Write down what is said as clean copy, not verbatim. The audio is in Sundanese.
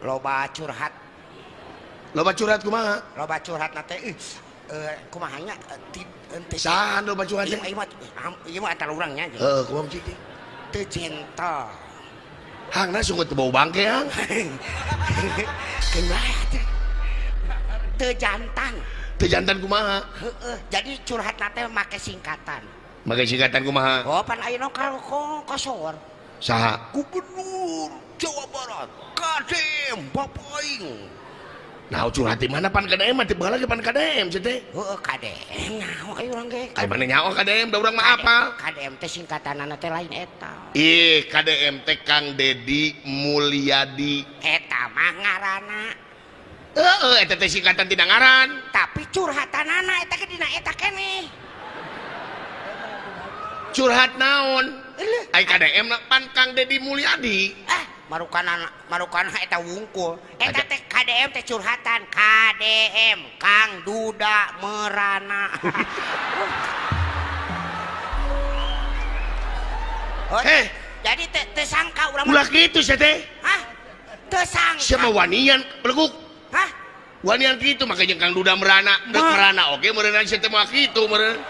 Loba curhat. Loba curhat kumaha? Loba curhat na teh kumaha nya teu Saha loba curhat teh? Ieu mah ieu mah antara urang nya. Heeh, kumaha cik teh? Teu gentle. Hangna sungguh teu bau bangke hang. Kumaha teh? Teu jantan. Teu jantan kumaha? Heeh, jadi curhat na teh make singkatan. Make singkatan kumaha? Oh, pan ayeuna kasor. Saha? Gubernur Jawa Barat, KDM Bapak aing. Nah, curhat di mana pan KDM mah teu baheula ge pan KDM sia teh. Heeh, KDM nyaho aya urang ge. Ai mana nyaho KDM da urang mah apa? KDM teh singkatanana teh lain eta. Ih, KDM teh Kang Dedi Mulyadi. Eta mah ngaranna. Heeh, eta teh singkatan tina ngaran. Tapi curhatanana eta ge dina eta keneh. Curhat naon? Ai KDM pan Kang Dedi Mulyadi. Ah, marukana marukana eta wungkul. Eta teh KDM teh curhatan KDM Kang Duda Merana. Oh, jadi teh sangka urang ulah kitu sia teh. Hah? Teu sangka. Sia mah wanian beleguk. Hah? Wanian kitu make jeung Kang Duda Merana. Deuk Merana oge meureunna sia teh moal kitu meureun.